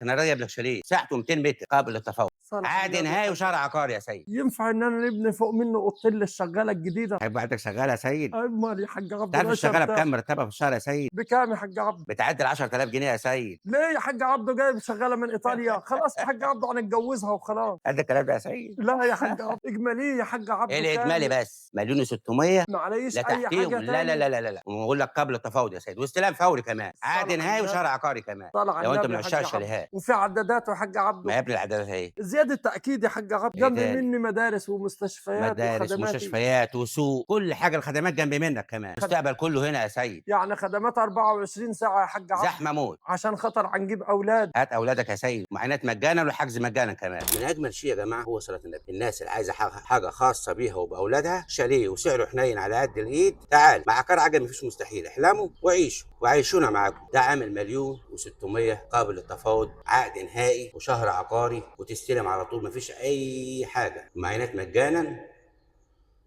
انا راجل لك شاليه مساحته 200 متر قابل للتفاوض، صالح عقد النبي نهائي يا حاج. وشهر عقاري يا سيد. ينفع ان انا نبني فوق منه اوضتين للشغاله الجديدة؟ هيبقى عندك شغالة يا سيد؟ امال يا حاج عبده تعرف ماشي الشغاله ارتاح. بكام مرتبها في الشهر يا سيد؟ بكام يا حاج عبده؟ بتعدي 10000 جنيه يا سيد. ليه يا حاج عبده جايب شغالة من ايطاليا؟ خلاص يا حاج عبده هنتجوزها وخلاص. قد الكلام ده يا سيد؟ لا يا حاج عبده، اجمالية يا حاج عبده ايه الاجمالي كام؟ بس؟ مليون و600. معليش لا اي حاجة تحتيهم. لا لا تاني؟ لا لا لا لا، وبقول لك قبل التفاوض يا سيد، واستلام فوري كمان، عقد صالح نهائي النبي. وشهر عقاري كمان. طلع لو انت النبي من يا عشاق حاج عبده. الشاليهات. وفي عدادات يا حاج عبده. ما يا ابني العدادات اهي. زيادة تاكيد يا حاج عبده. ايه جنب تاني؟ مني مدارس ومستشفيات مدارس وخدماتي. ومستشفيات وسوق، كل حاجة، الخدمات جنب منك كمان. المستقبل كله هنا يا سيد. يعني خدمات 24 ساعة يا حاج عبده. زحمة موت. عشان خاطر هنجيب اولاد. هات اولادك يا سيد، معاينات مجانا والحجز مجانا كمان. من اجمل شيء يا جماعة هو صلاة النبي. الناس اللي عايزه حاجة خاصة بيها وباولادها، شاليه وسعره حنين على قد الايد، تعال مع عقار عجل مفيش مستحيل. احلموا وعيشوا وعيشونا معاكم. ده عامل 1,600,000 قابل للتفاوض، عقد نهائي وشهر عقاري وتستلم على طول، مفيش اي حاجة، معاينات مجانا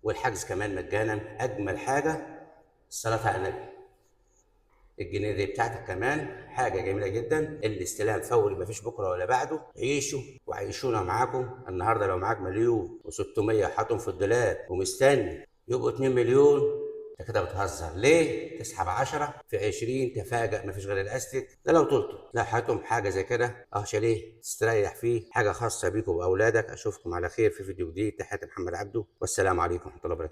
والحجز كمان مجانا. اجمل حاجة الصلاة على النبي. الجنيه دي بتاعتك كمان حاجة جميلة جدا. الاستلام فوري مفيش بكره ولا بعده. عيشوا وعيشونا معاكم. النهارده لو معاك 1,600,000 حاطهم في الدولاب ومستني يبقوا 2 مليون، انت كده بتهزر. ليه؟ تسحب 10 في 20 تفاجئ مفيش غير الاستك ده. لو طولته لا حياتهم حاجة زي كده اه، شاليه تستريح فيه، حاجة خاصة بيكم وباولادك. اشوفكم على خير في فيديو جديد. تحياتي محمد عبده، والسلام عليكم ورحمة الله وبركاته.